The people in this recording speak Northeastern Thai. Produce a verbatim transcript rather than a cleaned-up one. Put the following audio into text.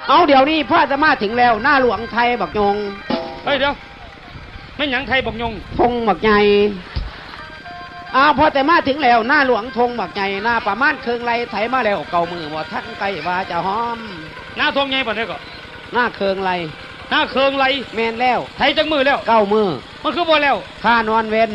เอาเดี๋ยวนี้พ่อจะมาถึงแล้ว หน้าหลวงไทยบักยง เฮ้ย เดี๋ยว แม่นหยังไทยบักยง ทงบักใหญ่ อ้าว พ่อแต่มาถึงแล้ว หน้าหลวงทงบักใหญ่ หน้าประมาณเคิงไร่ ไถมาแล้วเก้ามื้อ บ่ทันใกล้ว่าจะหอม หน้าทงใหญ่ปานใด๋ก็ หน้าเคิงไร่ หน้าเคิงไร่ แม่นแล้ว ไถจักมื้อแล้ว เก้ามื้อ มันคือบ่แล้ว ข้านอนเว็น